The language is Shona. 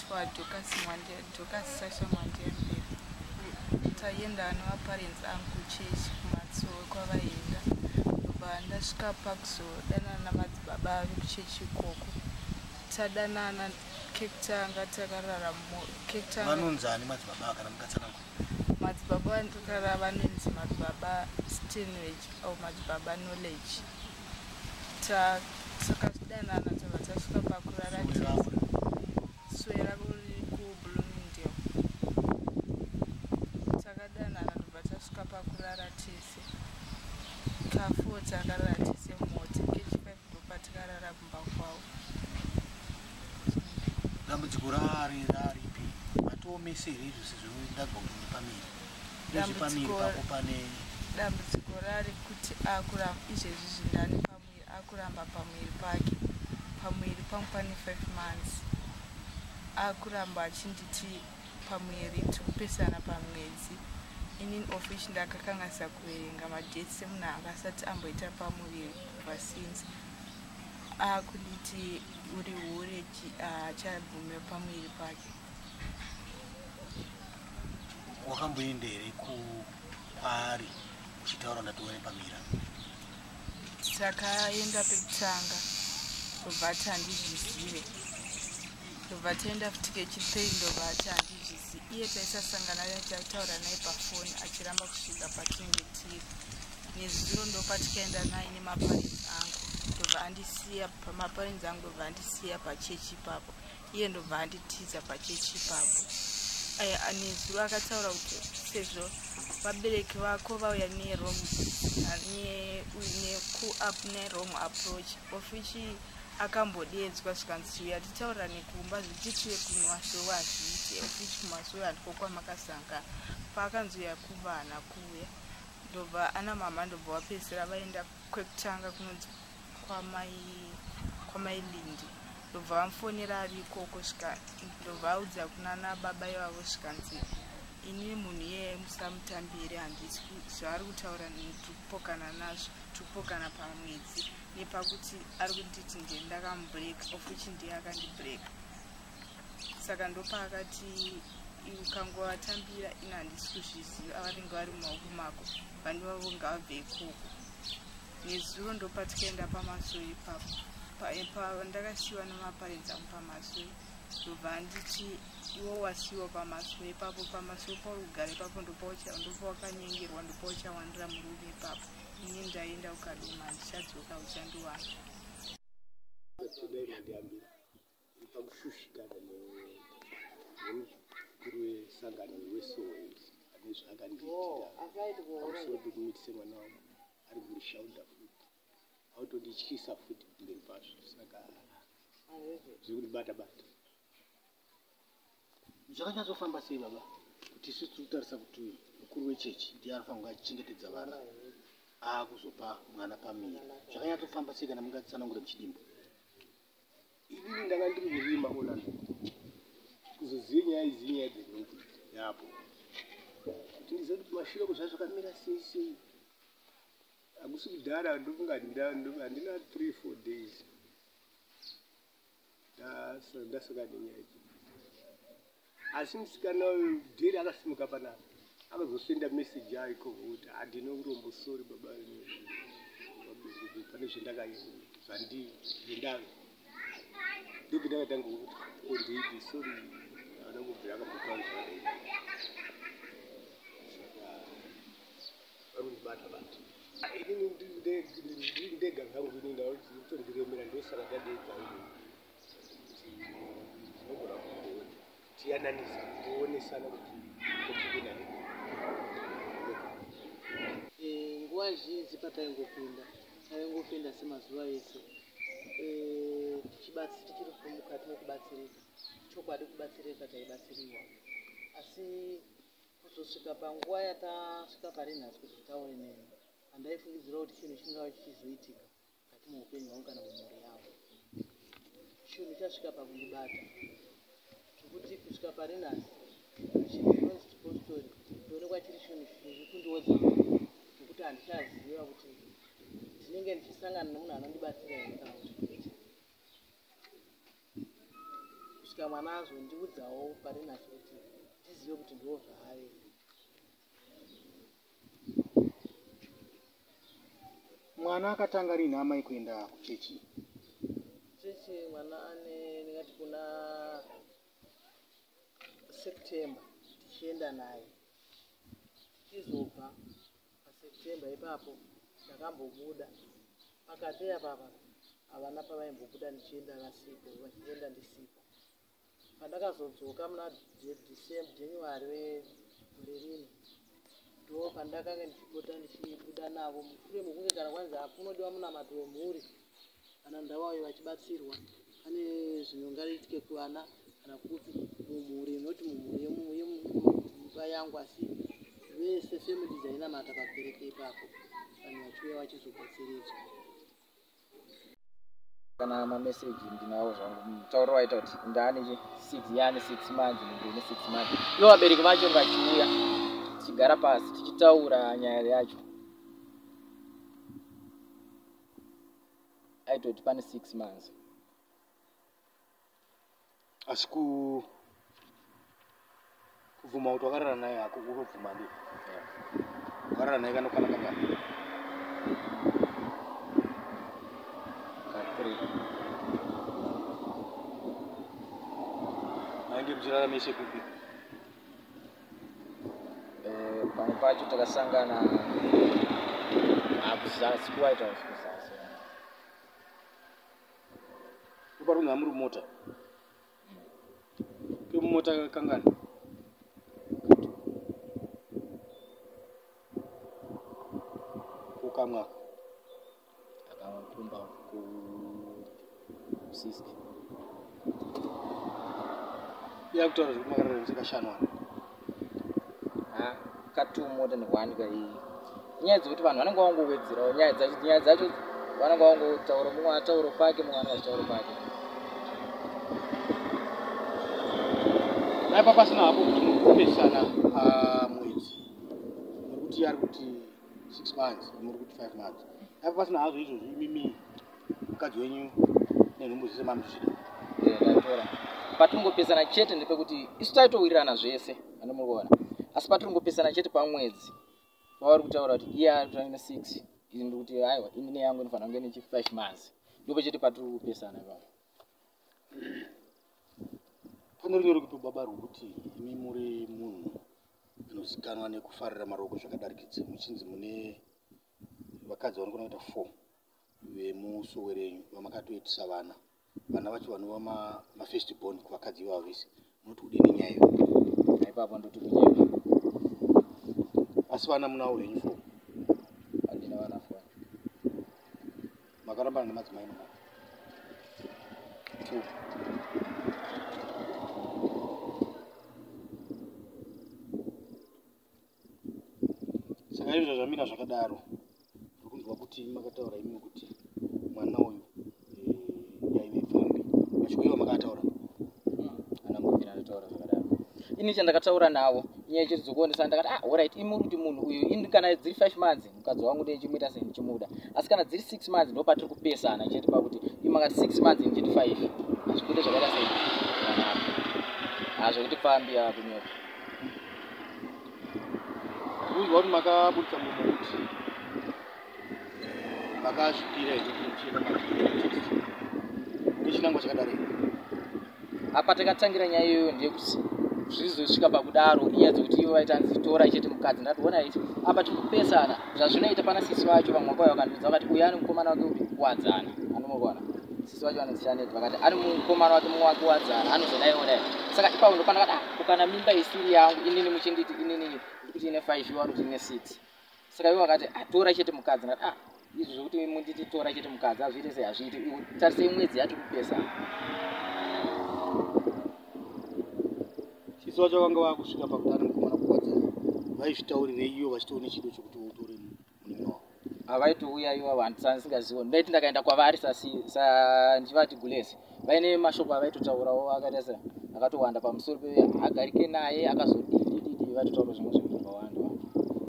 Ndinoitwa Dorcas Mwande, Dorcas Sasha Mwandembere. Taienda nemaparents angu kuchechi kumatsowe kwavaienda. Ndobva ndasvika pakuzodanana namadzibaba vekuchechi ikoko. Tadanana kekutanga takarara kekutanga. Vanonzani madzibaba kana mukatsanangura? Madzibaba vandikarara vanonzi madzibaba Stanwich or madzibaba Knowledge. Takadanana tabva tasvika pakurara tese. Swera kuBloomingdale. Takadanana ndobva tasvika pakurara tese. Ka4 takarara tese mumota. Kechi5 ndopatikarara kumba kwavo. Dambudziko rari raripi? Matoomese here izvo sezvo ndabva kuti ndipamiri? Nezvepamiri pako pane dambudziko rari kuti akuramba izvezvi zvindani pamuviri, akuramba pamuviri pake. Pamuviri pangu pane 5 months. Akuramba achinditi pamuviri tikupesana pamwedzi. Inini office ndakakanganisa kuverenga madates semunhu anga asati amboita pamuviri kubva since. Akunditi uri hure, achabvume pamuviri pake. Wakamboenda here kwaari uchitaura ndatione pamira? Takaenda pekutanga ndobva ati handizvizive, ndobva taenda futi kechipiri ndobva ati handizvizivi. Iye taisasangana, taitaura naye pafoni achiramba kusvika patinenge tiri. Nezuro ndopatikaenda naye nemaparents angu, ndobva andisiya pamaparents angu, ndobva andisiya pachechi ipapo. Iye ndobva anditiza pachechi ipapo. Nezuro akataura kuti sezvo vabereki vako vauya newrong approach, of which akambodedzwa zvikanzi chiuya titaurirane kumba, zvititiwe kumasowe hazviite, of which kumasowe handiko kwamakasangana. Paakanzi uya kumba haana kuuya, ndobva ana mama ndobva vapedzisira vaenda kwekutanga kunonzi kwamai Lindi, ndobva vamufonera ari ikoko, svika ndobva audza kunana baba ivavo, zvikanzi ini munhu iyeye musamutambire, handisi zvaari kutaura tiri kupokana nazvo, tiri kupokana pamwedzi nepakuti ari kunditi ndiye ndakamubreak, of which ndiye akandibreak. Saka ndopaakati ukangovatambira ini handisi kuzviziva, vanenge vari mumaoko mako, vanhu vavo ngavabve ikoko. Nezuro ndopatikaenda pamasoi ipapo, ndakasiyiwa nemaparents angu pamasoi, ndobva anditi iwo wasiyiwa pamasoi ipapo, pamasoi pauri kugara ipapo ndopawakanyengerwa, ndopauchawandira murume ipapo. Ini ndaenda kukadoma, handichadzoka, uchandiwana. Tendai Mandiyambira. Iri pakushushikana nemukuru wesangano weSowe ane zvaakandiitira pamusoro pekumitisa mwana wangu ari murishaudha futi, autondityisa futi pamberi pazvo, saka zviri kundibata bata. Zvakanyatsofamba sei baba, kuti isusu tiri kutarisa kuti mukuru wechechi ndiye anofanira kunge achichengetedza vana, aakuzopa mwana pamiri? Zvakanyatsofamba sei kana mungatsanangure muchidimbu? Inini ndanga ndiri kurima Orlando, kuzozive nyaya idzi, nyaya dzenhumbu yapo, kuti ndizive kuti mashure kuzva zvakamira sei sei. Hakusi kudhara, ndofunga handina 3-4 days ndasangana nenyaya idzi. Asi musikana uyu dheri akasimuka panapa, akazosenda meseji yayo ikoko kuti handina urombo, sorry baba vabereki, pane zvandazvandazvo. Ndobva ndakatanga kuti ondeipi, sorry, haana kubvira akambotaura zvakadai, saka vari kundibata bata. Inini ndiri ndega zvangu, ini ndakutondiremera, ndosaka ndadeedza kuti tinogona tiyananisa, tionesana kuti topinda. Nguva zhinji pataingopinda, taingopinda semazuva ese, tichiri mukati mekubatsirika. Chokwadi kubatsirika taibatsiriwa, asi kuzosvika panguva yatasvika pari nhasi kuti titaure neni, handaifungidzira kuti chinhu chingava chichizoitika mukati meupenyu hwangu kana mumhuri yangu. Chinhu chasvika pakundibata zvekuti kusvika pari nhasi chinhu chinonzi chipostori ndoonekwa chiri chinhu chiri kundiodza mwoyo, nekuti handichaziva kuti ndinenge ndichisangana nemunhu anondibatsira here kana kuti kwete. Kusvika Kusvika mwana azondiudzawo pari nhasi kuti ndizive kuti ndo zvaari. Mwana akatanga rini amai kuenda kuchechi? Chechi mwana ane ndingati kuna September tichienda naye. Tichizobva paSeptember ipapo ndakambobuda. Pakati apapa havana pavaimbobuda ndichienda vasipo, vachienda ndisipo. Pandakazodzoka muna December, January wegore rino ndo pandakanga ndichipota ndichibuda navo mushure mekunge kana kwanzi hakunodiwa munamato wemhuri kana ndavauye vachibatsirwa pane zvinongaitike kuvana kana kupi mumhuri not mumhuri yemumba yangu asi vese family dzainamata pakereke ipapo vanhu vachiuya vachizobatsiridzwa. Kana mameseji ndinawo zvangu mutauro waita kuti ndaane chi 6 yaane 6 months munhu ine 6 months ivo vabereki vacho vachiuya tichigara pasi tichitaura nyaya yacho aitoti pane 6 months. Asi kubvuma kuti wakarara naye hako unobvuma ndi wakarara naye kanokwana kangani? Ka 3. Mainge muchirara mese kupi? Pamwe pacho takasangana kuzasi kuWhite House kuzasi. Kupari kunzi muri mumota. Kemumota kangani? Kukamwa. Akakumba ku Siski. Yakutaura zvekuti makarara mese kashanu wani. Ha, ka 2 more than 1 ka iyi. Nyaya dzekuti vanhu vanenge vangowedzerawo nyaya dzacho vanenge vangotaura mumwe ataura pake mumwe anenge achitaura pake. Dai pasina hapo kuti muri kupesana pamwedzi. Muri kuti ari kuti 6 months, muri kuti 5 months. Dai pasina hazvo izvozvo imimi mukadzi wenyu nenhumbu dzese mamuchida. Ndatora. Patinongopesana chete ndepekuti isu taitowirirana zvese andimuri kuona. Asi patinongopesana chete pamwedzi pavari kutaura kuti iye ari kutora 6 ini ndiri kuti aiwa ini neyangu inofanira kunge nechi 5 months. Ndipo chete patiri kupesana ipapo. Pane runyoro kuti baba rwekuti imi muri munhu anozikanwa nekufarira maroko zvakadarikidza muchinzi mune vakadzi vanokona kuita 4 vemusowe renyu vamakatoitisa vana. Vana vacho vanova mafirst born kuvakadzi ivavo vese. Munoti kudini nyaya iyo? Ipapo ndoti kunyepa. Asi vana munawo henyu 4? Handina vana 4. Makarambana nemadzimai mangani? 2. Saka izvo zvamira zvakadaro, ndiri kunzwa kuti makataura imi kuti mwana uyu yaive pfambi. Mashoko iwo makataura? Anambobvira ndataura zvakadaro. Ini chandakataura navo inyaya chete dzokuonesa ndakati ah alright imi muri kuti munhu uyu ini kana dziri 5 months mukadzi wangu ndichimuita sei ndichimuda. Asi kana dziri 6 months ndo patiri kupesana chete pakuti imi makati 6 months ndichiti 5. Hazvikuite zvakaita sei zvakanaka. Hazvokuti pfambi yakunyepa. Ndinonzwa kuti makabudisa munhu kuti makazvipira here kuti muchienda machechi nechinangwa chakadaro here? Apa takatangira nyaya iyoyo ndeyekuti zvizosvika pakudaro inyaya dzekuti ivo vaita hanzi tora chete mukadzi. Ndati ona iti apa tikupesana zvazvinoita pana sisi vacho vamwe vakauya vakandiudza vakati uyu ane mukomana wake upi Kuwadzana anomurwana. Sisi vacho vanonzi Shaneti vakati ane mukomana wake mumwe wake Kuwadzana anozodai odai. Saka ipapo ndopandakati ah kana mimba isiri yangu inini muchinditi inini ndikuti ine 5 ivo vanoti ine 6. Saka ivo vakati ah tora chete mukadzi. Ndati ah izvo zvekuti munditi tora chete mukadzi hazviite sei hazviite. Ivo tarisei mwedzi yati kupesana. Sisi vacho vanga vakusvika pakuti ane mukomana Kuwadzana. Vaizvitaurirei ivo vachitoone chido chekuti utore munin'ina wavo? Havaitouya ivo vanhu sandisingazivo. Ndaiti ndakaenda kwavari ndichivati gulezi. Vaine mashoko avaitotaurawo akaita se akatowanda pamusoro pe agarike naye akazodidididi vaitotaura zvimwe zvinhu zvakawanda.